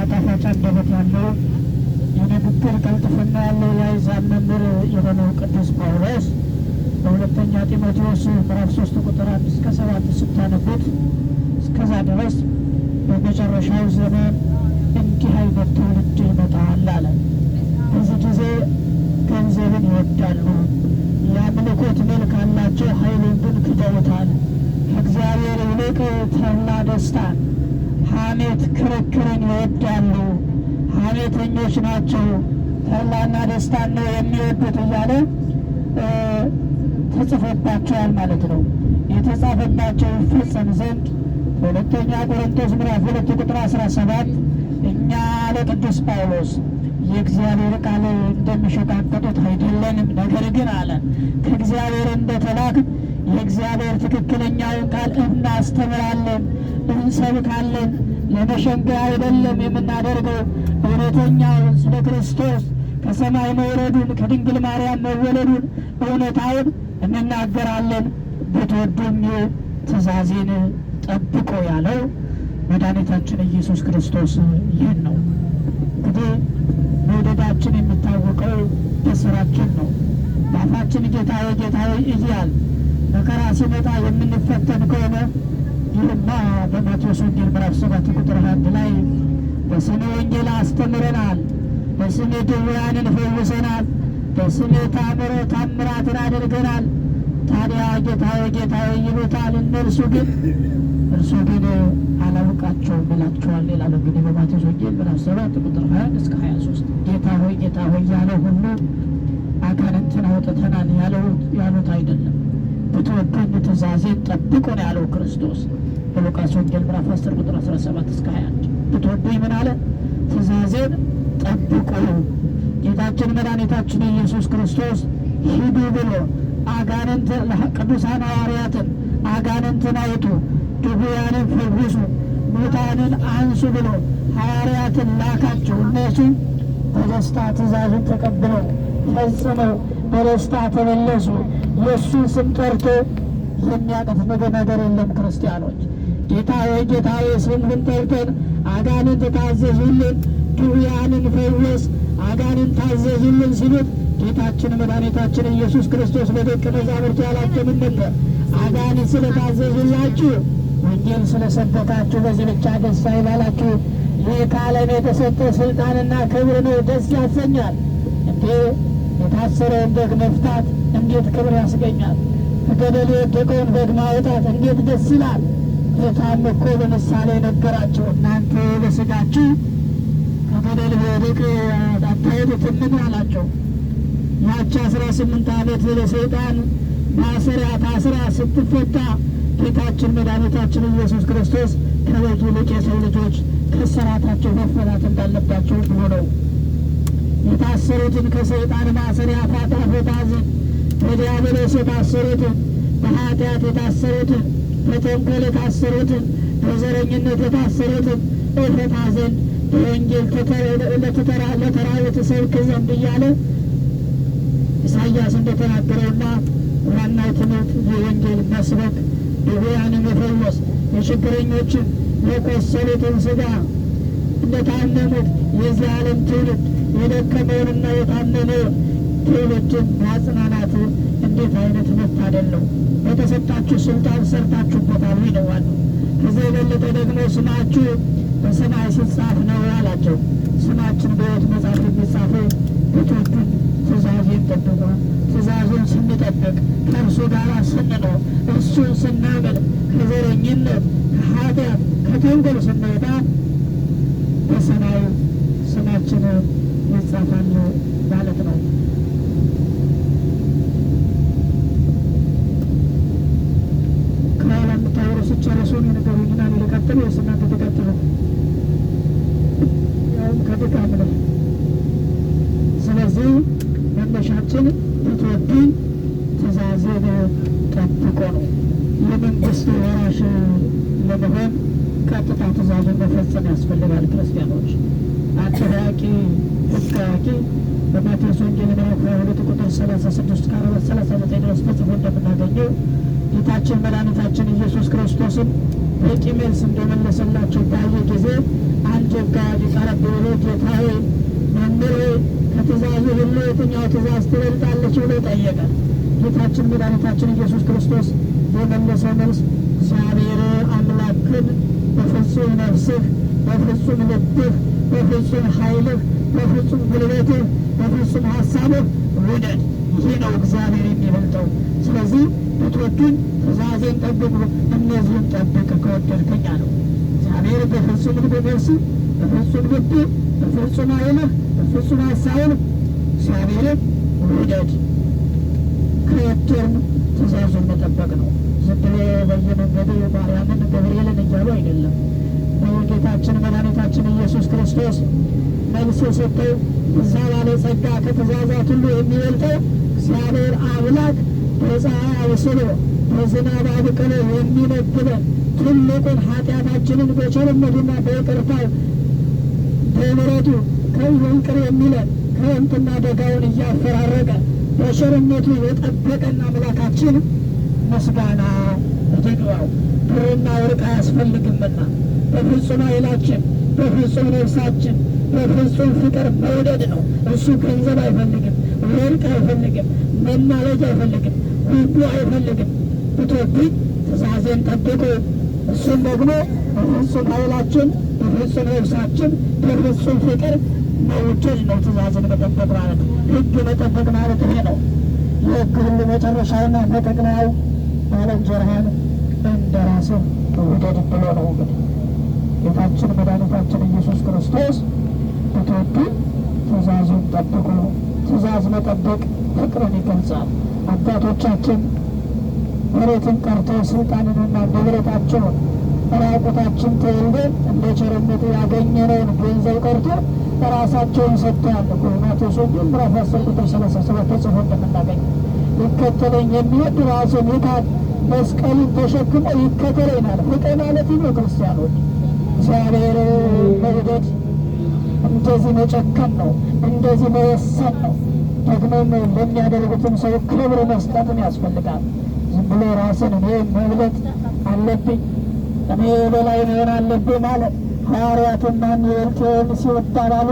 ጣፋጭ አንደበት ያለው፣ የንግግር ቅልጥፍና ያለው፣ የአሕዛብ መምህር የሆነው ቅዱስ ጳውሎስ በሁለተኛ ጢሞቴዎስ ምዕራፍ 3 ቁጥር 1 እስከ 7 ስታነቡት እስከዛ ድረስ በመጨረሻው ዘመን እንዲህ አይነት ትውልድ ይመጣል አለ። በዚህ ጊዜ ገንዘብን ይወዳሉ፣ የአምልኮት መልክ አላቸው፣ ኃይሉን ግን ክደውታል። ከእግዚአብሔር ይልቅ ተድላ ደስታን፣ ሐሜት፣ ክርክርን ይወዳሉ። ሐሜተኞች ናቸው፣ ተድላና ደስታን ነው የሚወዱት እያለ ተጽፎባቸዋል ማለት ነው። የተጻፈባቸው ይፈጸም ዘንድ በሁለተኛ ቆሮንቶስ ምዕራፍ 2 ቁጥር 17 እኛ ለቅዱስ ጳውሎስ የእግዚአብሔር ቃል እንደሚሸቃቀጡት አይደለንም፣ ነገር ግን አለ ከእግዚአብሔር እንደተላክ የእግዚአብሔር ትክክለኛውን ቃል እናስተምራለን፣ እንሰብካለን። ለመሸንገል አይደለም የምናደርገው፣ እውነተኛውን ስለ ክርስቶስ ከሰማይ መውረዱን ከድንግል ማርያም መወለዱን እውነታውን እንናገራለን። ብትወዱኝ ትእዛዜን ጠብቆ ያለው መድኃኒታችን ኢየሱስ ክርስቶስ ይህን ነው። እንግዲህ መውደዳችን የሚታወቀው በስራችን ነው። በአፋችን ጌታዬ ጌታዬ እያል መከራ ሲመጣ የምንፈተን ከሆነ ይህማ በማቴዎስ ወንጌል ምዕራፍ 7 ቁጥር 1 ላይ በስሜ ወንጌል አስተምረናል፣ በስሜ ድውያንን ፈውሰናል፣ በስሜ ታምራትን አድርገናል። ታዲያ ጌታዬ ጌታዬ ይሉታል፣ እነርሱ ግን እርሱ ግን አላውቃቸውም ይላቸዋል ይላል። እንግዲህ በማቴዎስ ወንጌል ምዕራፍ 7 ቁጥር 21 እስከ 23 ጌታ ሆይ ጌታ ሆይ ያለው ሁሉ አጋንንትን አውጥተናል ያሉት አይደለም። ብትወዱኝ ትእዛዜን ጠብቁ ነው ያለው ክርስቶስ በሉቃስ ወንጌል ምዕራፍ 10 ቁጥር 17 እስከ 21። ብትወዱኝ ምን አለ? ትእዛዜን ጠብቁ። ጌታችን መድኃኒታችን ኢየሱስ ክርስቶስ ሂዱ ብሎ አጋንንት ቅዱሳን ሐዋርያትን አጋንንትን አውጡ፣ ድውያንን ፈውሱ፣ ሙታንን አንሱ ብሎ ሐዋርያትን ላካቸው። እነሱ በደስታ ትእዛዙን ተቀብለው ፈጽመው በደስታ ተመለሱ። የእሱን ስም ጠርቶ የሚያቀፍ ነገር የለም። ክርስቲያኖች ጌታ ሆይ ጌታ ሆይ ስምህን ጠርተን አጋንንት ታዘዙልን፣ ድውያንን ፈወስ፣ አጋንንት ታዘዙልን ሲሉት ጌታችን መድኃኒታችን ኢየሱስ ክርስቶስ ለደቀ መዛሙርቱ ያላቸው ምን ነበር? አጋንንት ስለታዘዙላችሁ ወንጌል ስለሰበካችሁ በዚህ ብቻ ደስ አይባላችሁ። ይህ ከዓለም የተሰጠ ስልጣንና ክብር ነው፣ ደስ ያሰኛል። እንዴ የታሰረውን በግ መፍታት እንዴት ክብር ያስገኛል! ከገደል የወደቀውን በግ ማውጣት እንዴት ደስ ይላል! ጌታም እኮ በምሳሌ ነገራቸው። እናንተ በስጋችሁ ከገደል ብወድቅ አታዩትምን አላቸው። ያቺ 18 ዓመት ለሰይጣን ማሰሪያ ታስራ ስትፈታ ጌታችን መድኃኒታችን ኢየሱስ ክርስቶስ ከበግ ይልቅ የሰው ልጆች ከእስራታቸው መፈታት እንዳለባቸው ብሎ ነው። የታሰሩትን ከሰይጣን ማሰሪያ ፈታ ዘንድ፣ በዲያብሎስ የታሰሩትን፣ በኃጢአት የታሰሩትን፣ በተንኮል የታሰሩትን፣ በዘረኝነት የታሰሩትን እፈታ ዘንድ፣ በወንጌል ለተራቡት እሰብክ ዘንድ እያለ ኢሳይያስ እንደተናገረውና ዋናው ትምህርት የወንጌል መስበክ፣ ድውያንን መፈወስ፣ የችግረኞችን የቆሰሉትን ስጋ እንደታመሙት የዚህ ዓለም ትውልድ የደከመውንና የታመመውን ትውልድን ማጽናናት እንዴት አይነት መታደል ነው! በተሰጣችሁ ስልጣን ሰርታችሁበታል ነው ዋናው። ከዚያ የበለጠ ደግሞ ስማችሁ በሰማይ ሲጻፍ ነው አላቸው። ስማችን በሕይወት መጽሐፍ የሚጻፈው ብትወዱኝ ትእዛዜን ጠብቁ። ትእዛዙን ስንጠብቅ፣ ከእርሱ ጋር ስንኖር፣ እርሱን ስናመልክ፣ ከዘረኝነት፣ ከኃጢአት፣ ከተንኮል ስንወጣ በሰማይ ስማችን ይጻፋል ማለት ነው። ከኋላ የምታወሩ ስትጨርሱ የነገሩኝና እኔ ልቀጥል ወይስ እናንተ ትቀጥሉ? ያውም ከድካም ነው። ስለዚህ መነሻችን ብትወዱኝ ትእዛዜን ጠብቆ ነው። የመንግስት ወራሽ ለመሆን ቀጥታ ትእዛዙን መፈጸም ያስፈልጋል። ክርስቲያኖች አንድ አዋቂ ሕግ አዋቂ በማቴዎስ ወንጌል ምዕራፍ 22 ቁጥር 36 39 ድረስ ተጽፎ እንደምናገኘው ጌታችን መድኃኒታችን ኢየሱስ ክርስቶስን በቂ መልስ እንደመለሰላቸው ባየ ጊዜ አንድ ሕግ አዋቂ ቀረብ ጌታዬ መምህር ሆይ ከትእዛዙ ሁሉ የትኛው ትእዛዝ ትበልጣለች ብሎ ጠየቀ። ጌታችን መድኃኒታችን ኢየሱስ ክርስቶስ የመለሰው መልስ እግዚአብሔር አምላክን በፍጹም ነፍስህ፣ በፍጹም ልብህ፣ በፍጹም ኃይልህ፣ በፍጹም ጉልበትህ፣ በፍጹም ሀሳብህ ውደድ። ይሄ ነው እግዚአብሔር የሚበልጠው። ስለዚህ ብትወዱኝ ትእዛዜን ጠብቁ፣ እነዚህን ጠብቅ ከወደድከኝ አለው። እግዚአብሔር በፍጹም ልብ ነፍስህ፣ በፍጹም ልብህ፣ በፍጹም ኃይልህ፣ በፍጹም ሀሳብህ እግዚአብሔርን ውደድ። ከወደድን ትእዛዙን መጠበቅ ነው። ዝም ብሎ በየመንገዱ ማርያምን ገብርኤልን እያሉ አይደለም። ጌታችን መድኃኒታችን ኢየሱስ ክርስቶስ መልስ የሰጠው እዛ ባለጸጋ ከትእዛዛት ሁሉ የሚበልጠው እግዚአብሔር አምላክ በፀሐይ አብስሎ በዝናብ አብቅሎ የሚመግበን ትልቁን ኃጢአታችንን በቸርነቱና በይቅርታው በምሕረቱ ይቅር የሚለን ክረምትና ደጋውን እያፈራረቀ በቸርነቱ የጠበቀን አምላካችን ምስጋና ይግባው። ብርና ወርቅ አያስፈልግምና በፍጹም ኃይላችን፣ በፍጹም ነፍሳችን፣ በፍጹም ፍቅር መውደድ ነው። እሱ ገንዘብ አይፈልግም፣ ወርቅ አይፈልግም፣ መማለጅ አይፈልግም፣ ጉቦ አይፈልግም። ብትወዱኝ ትእዛዜን ጠብቁ። እሱም ደግሞ በፍጹም ኃይላችን፣ በፍጹም ነፍሳችን፣ በፍጹም ፍቅር መውደድ ነው። ትእዛዝን መጠበቅ ማለት ሕግ መጠበቅ ማለት ይሄ ነው። የሕግ ሁሉ መጨረሻውና መጠቅለያው ባልንጀራህን እንደ ራስህ ውደድ ብሎ ነው። እንግዲህ ጌታችን መድኃኒታችን ኢየሱስ ክርስቶስ ብትወዱኝ ትእዛዙን ጠብቁ። ትእዛዝ መጠበቅ ፍቅርን ይገልጻል። አባቶቻችን መሬትን ቀርተው ስልጣንንና ንብረታቸውን ራቁታችን ተወልደን እንደ ቸርነቱ ያገኘነውን ገንዘብ ቀርቶ ራሳቸውን ሰጥተዋል እኮ። ማቴዎስ ወንጌል ምዕራፍ 10 ቁጥር 37 ተጽፎ እንደምናገኝ ይከተለኝ የሚወድ ራሱን ይካድ መስቀሉን ተሸክሞ ይከተለኝ ማለት ፍቅር ማለት ነው። ክርስቲያኖች እግዚአብሔር መውደድ እንደዚህ መጨከን ነው፣ እንደዚህ መወሰን ነው። ደግሞም ለሚያደርጉትም ሰው ክብር መስጠትም ያስፈልጋል። ዝም ብሎ ራስን እኔ መብለጥ አለብኝ እኔ በላይ መሆን አለብኝ ማለት ሐዋርያትን ማን ይበልጥ ይሆን ሲባባሉ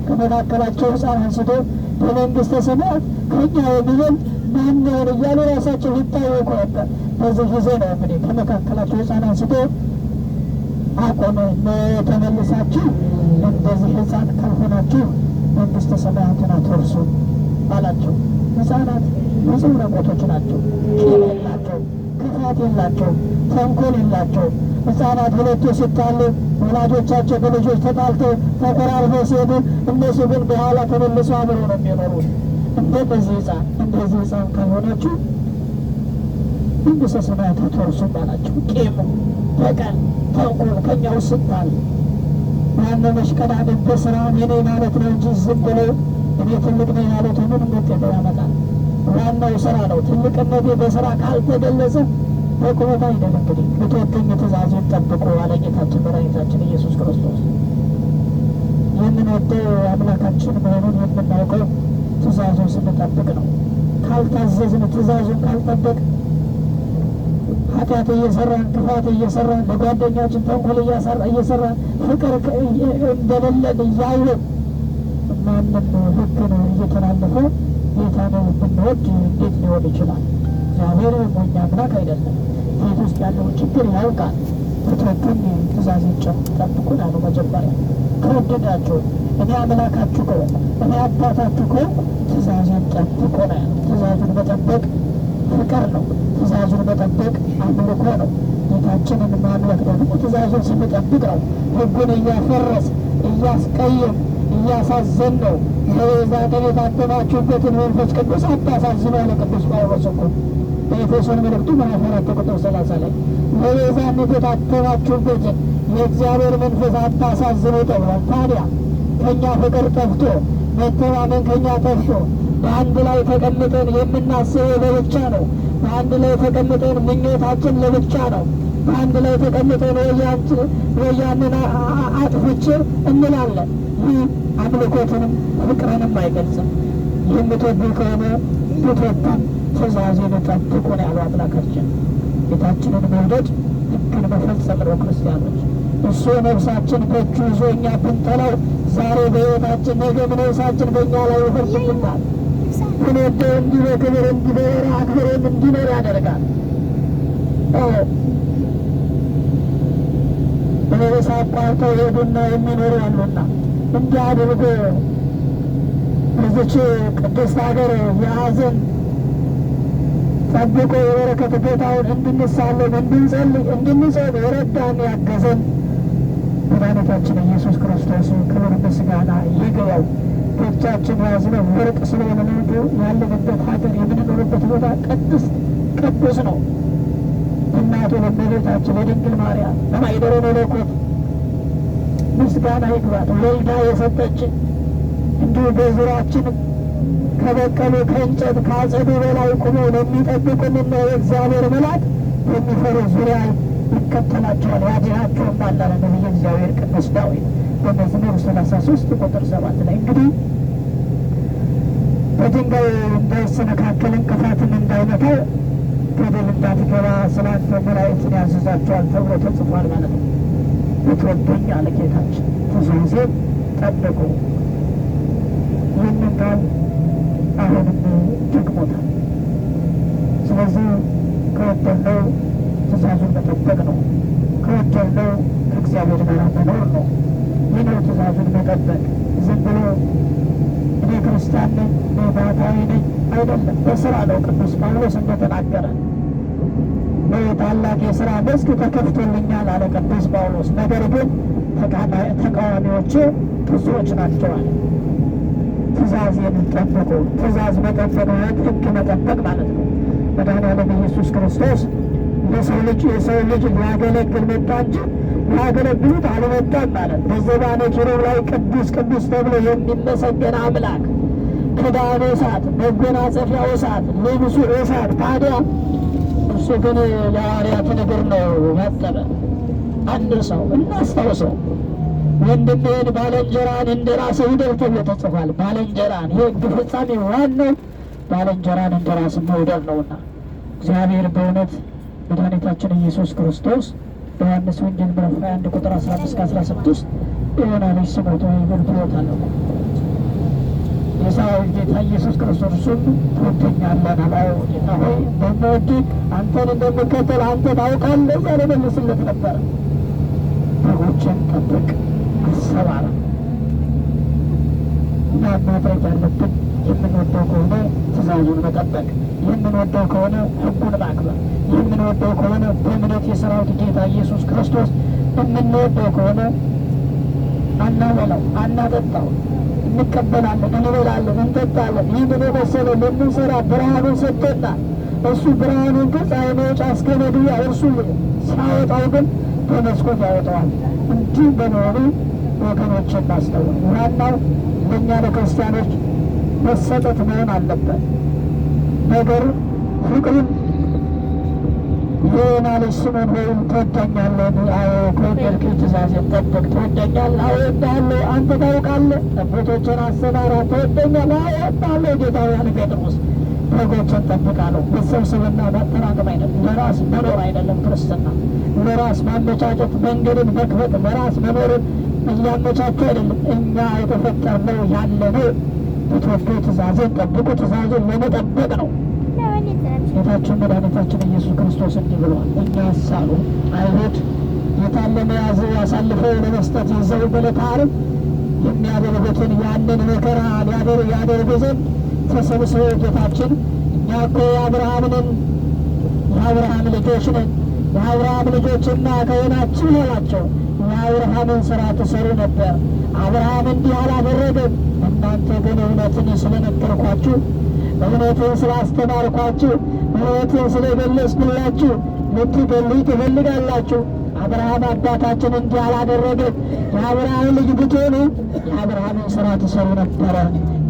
ከመካከላቸው ሕፃን አንስቶ በመንግሥተ ሰማያት ከእኛ የሚበልጥ ማን ይሆን እያሉ ራሳቸው ይታወቁ ነበር። በዚህ ጊዜ ነው እንግዲህ ከመካከላቸው ሕፃን አንስቶ አቆመ። ተመልሳችሁ እንደዚህ ሕፃን ካልሆናችሁ መንግሥተ ሰማያትን አትወርሱም አላቸው። ሕፃናት ንጹሕ ረቆቶች ናቸው። ቂም የላቸው፣ ክፋት የላቸው፣ ተንኮል የላቸው። ሕፃናት ሁለቱ ሲጣሉ ወላጆቻቸው በልጆች ተጣልተው ተኮራርፈው ሲሄዱ እነሱ ግን በኋላ ተመልሰው አብረው ነው የሚኖሩት። እንደነዚህ ሕፃን እንደዚህ ሕፃን ካልሆናችሁ መንግሥተ ሰማያት አትወርሱም አላቸው። ቂም፣ በቀል፣ ተንኮል ከኛ ውስጥ ስንት አለ? ማነው መሽቀዳደም በስራ የኔ ማለት ነው እንጂ ዝም ብሎ እኔ ትልቅ ነኝ ማለቱ ምንም ውጤት ያመጣል? ዋናው ስራ ነው። ትልቅነቴ በስራ ካልተገለጸ በቁመት አይደለም። እንግዲህ ብትወዱኝ ትእዛዜን ጠብቁ አለ ጌታችን መድኃኒታችን ኢየሱስ ክርስቶስ። የምንወደው አምላካችን መሆኑን የምናውቀው ትእዛዙን ስንጠብቅ ነው። ካልታዘዝን፣ ትእዛዙን ካልጠበቅ ኃጢአት እየሰራን ክፋት እየሰራን ለጓደኛችን ተንኮል እየሰራን ፍቅር እንደሌለን እያወቅን ማንም ሕግን እየተላለፈ ጌታን ብንወድ እንዴት ሊሆን ይችላል? እግዚአብሔር ሞኝ አምላክ አይደለም። ቤት ውስጥ ያለውን ችግር ያውቃል። ብትወዱኝ ትእዛዜን ጠብቁን አሉ። መጀመሪያ ከወደዳችሁ እኔ አምላካችሁ ከሆንኩ እኔ አባታችሁ ከሆንኩ ትእዛዜን ጠብቁ ነው ያለው። ትእዛዙን መጠበቅ ፍቅር ነው። ትእዛዙን መጠበቅ አምልኮ ነው። ጌታችንን ማምለክ ደግሞ ትእዛዙን ስንጠብቅ ነው። ሕጉን እያፈረስ እያስቀየም እያሳዘን ነው። ለቤዛ ቀን የታተማችሁበትን መንፈስ ቅዱስ አታሳዝኑ አለ ቅዱስ ጳውሎስ እኮ በኤፌሶን መልእክቱ ምዕራፍ 4 ቁጥር 30 ላይ ለቤዛነት የታተማችሁበትን የእግዚአብሔር መንፈስ አታሳዝኑ ተብሏል። ታዲያ ከእኛ ፍቅር ጠፍቶ መተማመን ከእኛ ጠፍቶ በአንድ ላይ ተቀምጠን የምናስበው ለብቻ ነው። በአንድ ላይ ተቀምጠን ምኞታችን ለብቻ ነው። በአንድ ላይ ተቀምጠን ወያንን አጥፍቼ እንላለን። ይህ አምልኮትንም ፍቅርንም አይገልጽም። የምትወዱ ከሆነ ብትወዱኝ ትእዛዜን ጠብቁ ነው ያለው አምላካችን። ጌታችንን መውደድ ሕግን መፈጸም ነው። ክርስቲያኖች እሱ ነፍሳችን በእጁ ይዞ እኛ ብንጠላው ዛሬ በሕይወታችን ነገ ነፍሳችን በእኛ ላይ ይፈርድብናል። ብንወደው እንዲህ በክብር እንዲህ በወራ አክብሮን እንዲኖር ያደርጋል። በበሳ አቋርጠው ሄዱና የሚኖሩ አሉና እንዲህ አድርጎ በዚች ቅድስት ሀገር የሐዘን ጠብቆ የበረከት ቦታውን እንድንሳለም፣ እንድንጸልይ፣ እንድንጾም የረዳን ያገዘን መድኃኒታችን ኢየሱስ ክርስቶስ ክብር ምስጋና ይግባው። በእጃችን የያዝነው ወርቅ ስለሆነ ነው እንጂ ያለንበት ሀገር የምንኖርበት ቦታ ቅድስት ቅዱስ ነው። እናቱ ለእመቤታችን ለድንግል ማርያም ለማኅደረ መለኮት ምስጋና ይግባት። ወልዳ የሰጠችን እንዲሁ በዙሪያችን ከበቀሉ ከእንጨት ከአጸዱ በላይ ቆመው ለሚጠብቁንና የእግዚአብሔር መልአክ በሚፈሩ ዙሪያ ይከተላቸዋል ያድናቸውማል አለ ነቢየ እግዚአብሔር ቅዱስ ዳዊት በመዝሙር 33 ቁጥር 7 ላይ። እንግዲህ በድንጋይ እንዳይሰነካከል እንቅፋትን እንዳይመታው ገደል እንዳትገባ ስላንተ መላእክትን ያዝዛቸዋል ተብሎ ተጽፏል ማለት ነው። ብትወዱኝ አለ ጌታችን ትእዛዜን ጠብቁ። ይህንን ቃል አሁንም ደግሞታል። ስለዚህ ከወደድነው ትእዛዙን መጠበቅ ነው። ከወደድነው ከእግዚአብሔር ጋር መኖር ነው። ይህ ነው ትእዛዙን መጠበቅ። ዝም ብሎ እኔ ክርስቲያን ነኝ፣ እኔ ባህታዊ ነኝ አይደለም፣ በስራ ነው። ቅዱስ ጳውሎስ እንደተናገረ ታላቅ የስራ መስክ ተከፍቶልኛል አለ ቅዱስ ጳውሎስ። ነገር ግን ተቃዋሚዎቼ ብዙዎች ናቸው አለ። ትእዛዜን ጠብቁ። ትእዛዝ መጠበቅ ማለት ሕግ መጠበቅ ማለት ነው። መድኃኔዓለም ኢየሱስ ክርስቶስ ለሰው ልጅ የሰው ልጅ ሊያገለግል መጣ እንጂ ሊያገለግሉት አልመጣም ማለት። በዘባነ ኪሩብ ላይ ቅዱስ ቅዱስ ተብሎ የሚመሰገን አምላክ ክዳኑ እሳት፣ መጎናጸፊያው እሳት፣ ልብሱ እሳት። ታዲያ እርሱ ግን የሐዋርያትን እግር ነው ያጠበ። አንርሳው፣ እናስታውሰው። ወንድምህን ባልንጀራን እንደ ራስህ ውደድ ተብሎ ተጽፏል። ባልንጀራን የሕግ ፍጻሜ ዋናው ባልንጀራን እንደ ራስ መውደድ ነውና እግዚአብሔር በእውነት መድኃኒታችን ኢየሱስ ክርስቶስ በዮሐንስ ወንጌል ምዕራፍ 21 ቁጥር 15 16 የዮና ልጅ ስሞት ወይ ብሎታል እኮ የሰራዊት ጌታ ኢየሱስ ክርስቶስ። እሱም ትወደኛለህ አለው። ጌታ ሆይ እንደምወድህ አንተን እንደምከተል አንተ ታውቃለህ እያለ መልስለት ነበረ። በጎችን ጠብቅ አሰማራ። እና ማድረግ ያለብን የምንወደው ከሆነ ትእዛዙን መጠበቅ፣ የምንወደው ከሆነ ሕጉን ማክበር፣ የምንወደው ከሆነ በእምነት የሰራዊት ጌታ ኢየሱስ ክርስቶስ የምንወደው ከሆነ አናበላው፣ አናጠጣው፣ እንቀበላለን፣ እንበላለን፣ እንጠጣለን። ይህንን የመሰለ ለምንሰራ ብርሃኑን ሰጥቶናል። እሱ ብርሃኑን ግን ፀሐይ መውጫ እስከ መግቢያ እርሱ ሲያወጣው ግን በመስኮት ያወጣዋል። እንዲህ በመሆኑ ወገኖችን ማስተውል ዋናው ለእኛ ለክርስቲያኖች መሰጠት መሆን አለበት። ነገር ፍቅሩን የዮና ልጅ ስምዖን ሆይ ትወደኛለህ? አዎ ከወደድከኝ ትእዛዜን ጠብቅ። ትወደኛለህ? አዎ እወድሃለሁ። አንተ ታውቃለህ። ጠቦቶችን አሰማራ። ትወደኛለህ? አዎ እወድሃለሁ ጌታ ሆይ አለ ጴጥሮስ። በጎችን ጠብቅ አለው። መሰብሰብና ማጠራቀም አይደለም፣ ለራስ መኖር አይደለም ክርስትና። ለራስ ማመቻቸት፣ መንገድን መክፈት፣ ለራስ መኖርን እያመቻቹ አይደለም። እኛ የተፈጠርነው ያለነው ብትወዱ ትእዛዜን ጠብቁ። ትእዛዙን ለመጠበቅ ነው። ጌታችን መድኃኒታችን ኢየሱስ ክርስቶስ እንዲህ ብሏል። እኛስ አሉ አይሁድ ጌታን ለመያዝ አሳልፈው ለመስጠት ይዘው በዕለተ ዓርብ የሚያደርጉትን ያንን መከራ ያደርጉ ዘንድ ተሰብስበው ጌታችን እኛ እኮ የአብርሃም የአብርሃም ልጆች ነን፣ የአብርሃም ልጆችና ከሆናችሁ አላቸው የአብርሃምን ስራ ትሰሩ ነበር። አብርሃም እንዲህ አላደረገም። እናንተ ግን እውነትን ስለነገርኳችሁ፣ እውነትን ስላስተማርኳችሁ፣ እውነትን ስለገለጽኩላችሁ ልትገሉኝ ትፈልጋላችሁ። አብርሃም አባታችን እንዲህ አላደረገም። የአብርሃም ልጅ ብትሆኑ የአብርሃምን ስራ ትሰሩ ነበረ።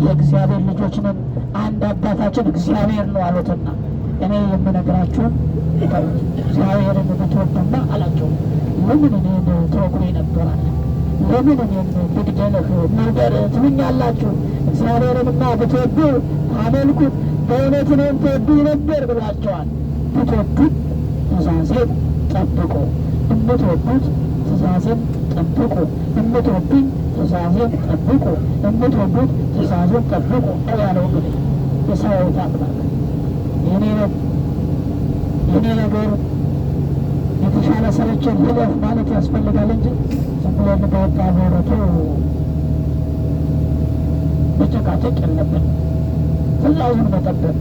የእግዚአብሔር ልጆች ነን፣ አንድ አባታችን እግዚአብሔር ነው አሉትና እኔ የምነግራችሁን ተዉት፣ እግዚአብሔርን ብትወዱማ አላቸው። ለምን እኔን ትወግሩኝ ነበር አለ። ለምን እኔን ልግደልህ ልውገርህ ትሉኛላችሁ? እግዚአብሔርንማ ብትወዱ ታመልኩት፣ በእውነት እኔን ትወዱኝ ነበር ብሏቸዋል። ብትወዱት ትእዛዜን ጠብቁ፣ እምትወዱት ትእዛዜን ጠብቁ፣ እምትወዱኝ ትእዛዜን ጠብቁ፣ እምትወዱት ትእዛዜን ጠብቁ ያለው እንግዲህ የሰራዊት አምላክ የኔ ነገር የተሻለ ሰርቼ ልለፍ ማለት ያስፈልጋል እንጂ ዝም ብለን በወጣ በወረቱ መጨቃጨቅ የለብን። ትእዛዙን መጠበቅ፣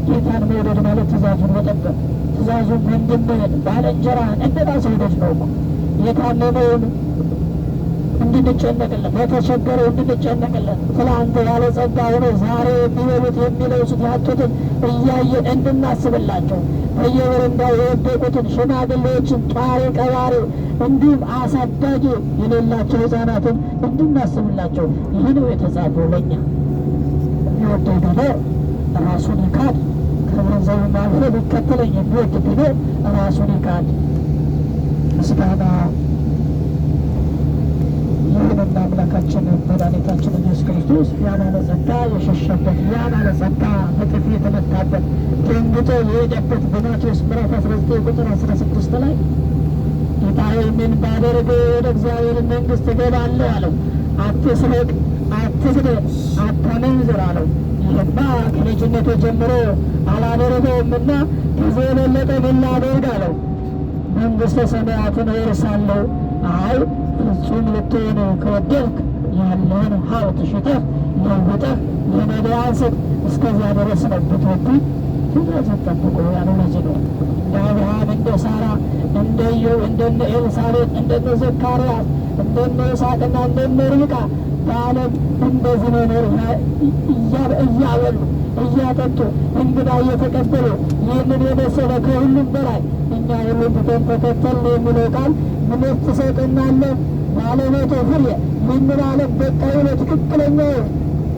ጌታን መውደድ ማለት ትእዛዙን መጠበቅ። ትእዛዙን ወንድምህን ባልንጀራህን እንደ ራስህ ውደድ ነው እኮ። የታመመውን እንድንጨነቅለት፣ የተቸገረው እንድንጨነቅለት፣ ትላንት ያለ ጸጋ ሆኖ ዛሬ የሚበሉት የሚለብሱት ያጡትን እያየን እንድናስብላቸው፣ በየበረንዳው የወደቁትን ሽማግሌዎችን፣ ጧሪ ቀባሪ እንዲሁም አሳዳጊ የሌላቸው ሕፃናትን እንድናስብላቸው። ይህ ነው የተጻፈው ለእኛ። የሚወደው ቢኖር ራሱን ይካድ፣ ከገንዘቡም አልፎ ሊከተለኝ የሚወድ ቢኖር ራሱን ይካድ። ምስጋና ይሁንና አምላካችን መድኃኒታችን ኢየሱስ ክርስቶስ ያ ባለጸጋ የሸሸበት፣ ያ ባለጸጋ በጥፊ የተመታበት፣ ደንግጦ የሄደበት በማቴዎስ ምዕራፍ 19 ቁጥር 16 ላይ ጌታዬ ምን ባደርግ ወደ እግዚአብሔር መንግሥት እገባለሁ አለው። አትስረቅ፣ አትስደብ፣ አታመንዝር አለው። ይህማ ከልጅነቱ ጀምሮ አላደረገውምና ከዚህ የበለጠ ምን ላደርግ አለው። መንግሥተ ሰማያትን እወርሳለሁ። አይ ፍጹም ልትሆን ከወደድክ ያለህን ሀብት ሽጠህ ለውጠህ ለነዳያን ስጥ፣ እስከዚያ ድረስ ነው ብትወዱኝ ትእዛዜን ጠብቁ ያለው ለዚህ ነው። እንደ አብርሃም፣ እንደ ሳራ፣ እንደ ኢዮብ፣ እንደነ ኤልሳቤጥ፣ እንደነ ዘካርያስ፣ እንደነ ይስሐቅና እንደነ ርብቃ በዓለም እንደዚህ መኖር እያበሉ እያጠጡ እንግዳ እየተቀበሉ ይህንን የመሰለ ከሁሉም በላይ እኛ ሁሉም ትተን ተከተልን የሚለው ቃል ምን ትሰጠናለህ? ባለመቶ ፍሬ ይህንን ዓለም በቃ ብሎ ትክክለኛው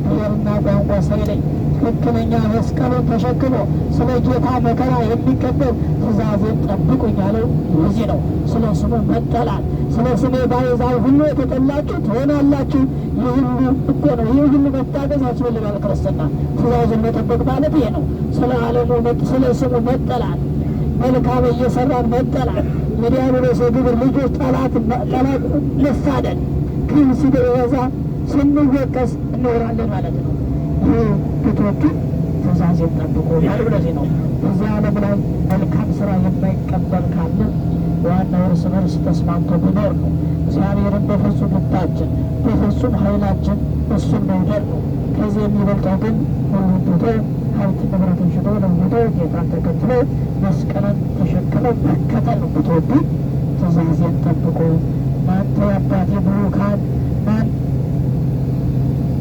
ብሔርና ቋንቋ ሳይለይ ትክክለኛ መስቀሉን ተሸክሞ ስለ ጌታ መከራ የሚቀበል ትእዛዜን ጠብቁኝ ያለው ለዚህ ነው። ስለ ስሙ መጠላት፣ ስለ ስሜ በአሕዛብ ሁሉ የተጠላችሁ ትሆናላችሁ። ይህ ሁሉ እኮ ነው። ይህ ሁሉ መታገዝ ያስፈልጋል። ክርስትና ትእዛዙን መጠበቅ ማለት ይሄ ነው። ስለ ዓለሙ ስለ ስሙ መጠላት፣ መልካም እየሰራን መጠላት፣ የዲያብሎስ የግብር ልጆች ጠላት መሳደድ፣ ግን ሲበዛ ስንወቀስ እንኖራለን ማለት ነው። ይህ ብትወዱ ትእዛዜን ጠብቁ ያለው ለዚህ ነው። በዚህ ዓለም ላይ መልካም ስራ የማይቀበል ካለ ዋናው እርስ በርስ ተስማምቶ ቢኖር ነው። እግዚአብሔርን በፍጹም ልባችን በፍጹም ኃይላችን እሱን መውደድ ነው። ከዚህ የሚበልጠው ግን ሁሉን ትቶ ሀብት ንብረትን ሽጦ ለውጦ ጌታን ተከትሎ መስቀልን ተሸክሞ መከተል ነው። ብትወዱ ትእዛዜን ጠብቁ። እናንተ የአባቴ ብሩካን፣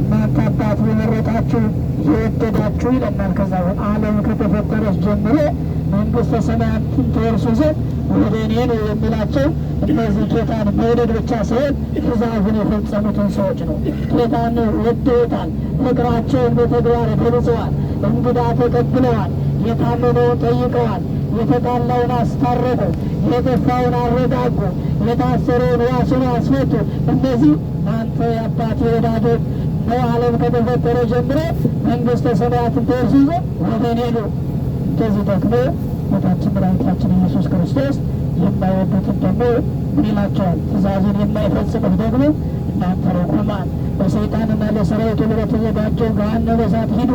እናንተ አባቱ የመረጣችሁ የወደዳችሁ ይለናል። ከዛ ዓለም ከተፈጠረች ጀምሮ መንግሥተ ሰማያትን ትወርሱ ዘንድ ወደ እኔ ነው የሚላቸው እነዚህ ጌታን መውደድ ብቻ ሳይሆን ትእዛዙን የፈጸሙትን ሰዎች ነው። ጌታን ወደውታል። ፍቅራቸውን በተግባር ገልጸዋል። እንግዳ ተቀብለዋል። የታመመውን ጠይቀዋል። የተጣላውን አስታረቁ። የጠፋውን አረጋጉ። የታሰረውን ዋሱን አስፈቱ። እነዚህ እናንተ የአባቴ ወዳጆች ነው፣ ዓለም ከተፈጠረ ጀምሮ መንግሥተ ሰማያትን ትወርሱ ዘንድ ወደ እኔ ኑ። እንደዚህ ደግሞ ጌታችን መድኃኒታችን ኢየሱስ ክርስቶስ የማይወዱትን ደግሞ ምን ይላቸዋል? ትእዛዙን የማይፈጽሙት ደግሞ እናንተ ርጉማን በሰይጣንና ለሰራዊቱ ለተዘጋጀው ገሃነመ እሳት ሂዱ።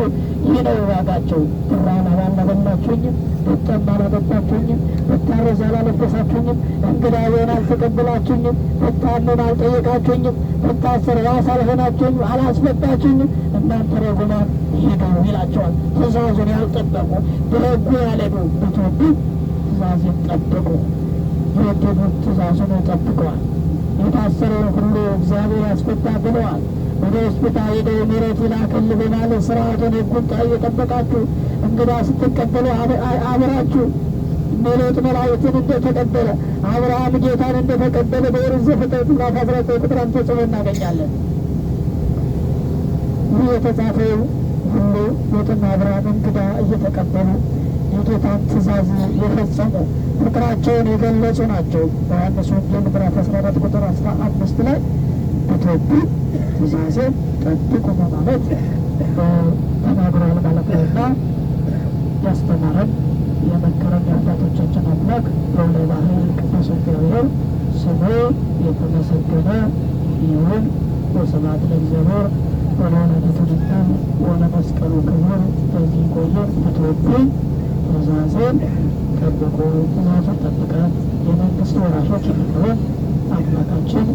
ይህ ነው ዋጋቸው። ብራብ አላበላችሁኝም፣ ብጠማ አላጠጣችሁኝም፣ ብታረዝ አላለበሳችሁኝም፣ እንግዳ ብሆን አልተቀበላችሁኝም፣ ብታመም አልጠየቃችሁኝም፣ ብታሰር ዋስ አልሆናችሁኝም፣ አላስፈታችሁኝም። እናንተ ርጉማን ሂዱ ይላቸዋል። ትእዛዙን ያልጠበቁ በሕጉ ያልሄዱ ብትወዱ ትእዛዜን ጠብቁ። የወደዱት ትእዛዙን ጠብቀዋል። የታሰረውን ሁሉ እግዚአብሔር ያስፈታ ብለዋል። ወደ ሆስፒታል ሄደው ምሕረት ይላክል በማለት ስርዓቱን ሕጉን እየጠበቃችሁ እንግዳ ስትቀበሉ አብራችሁ ሎጥ መላእክትን እንደተቀበለ አብርሃም ጌታን እንደተቀበለ በኦሪት ዘፍጥረት ምዕራፍ 19 ቁጥር 1 ተጽፎ እናገኛለን። ይህ የተጻፈው ሁሉ ሎጥና አብርሃም እንግዳ እየተቀበሉ የጌታን ትእዛዝ የፈጸሙ ፍቅራቸውን የገለጹ ናቸው። በዮሐንስ ወንጌል ምዕራፍ 14 ቁጥር 15 ላይ ብትወዱ ትእዛዜን ጠብቁ በማለት ተናግሯል ማለት ነው። እና ያስተማረን የመከረን የአባቶቻችን አምላክ ልዑለ ባሕርይ ቅዱስ እግዚአብሔር ስሙ የተመሰገነ ይሁን። ወስብሐት ለእግዚአብሔር ወለወላዲቱ ድንግል ወለመስቀሉ ክቡር። በዚህ ቆየን። ብትወዱኝ ትእዛዜን ጠብቁ። ትእዛዙን ጠብቀን የመንግስት ወራሾች እንድንሆን አምላካችን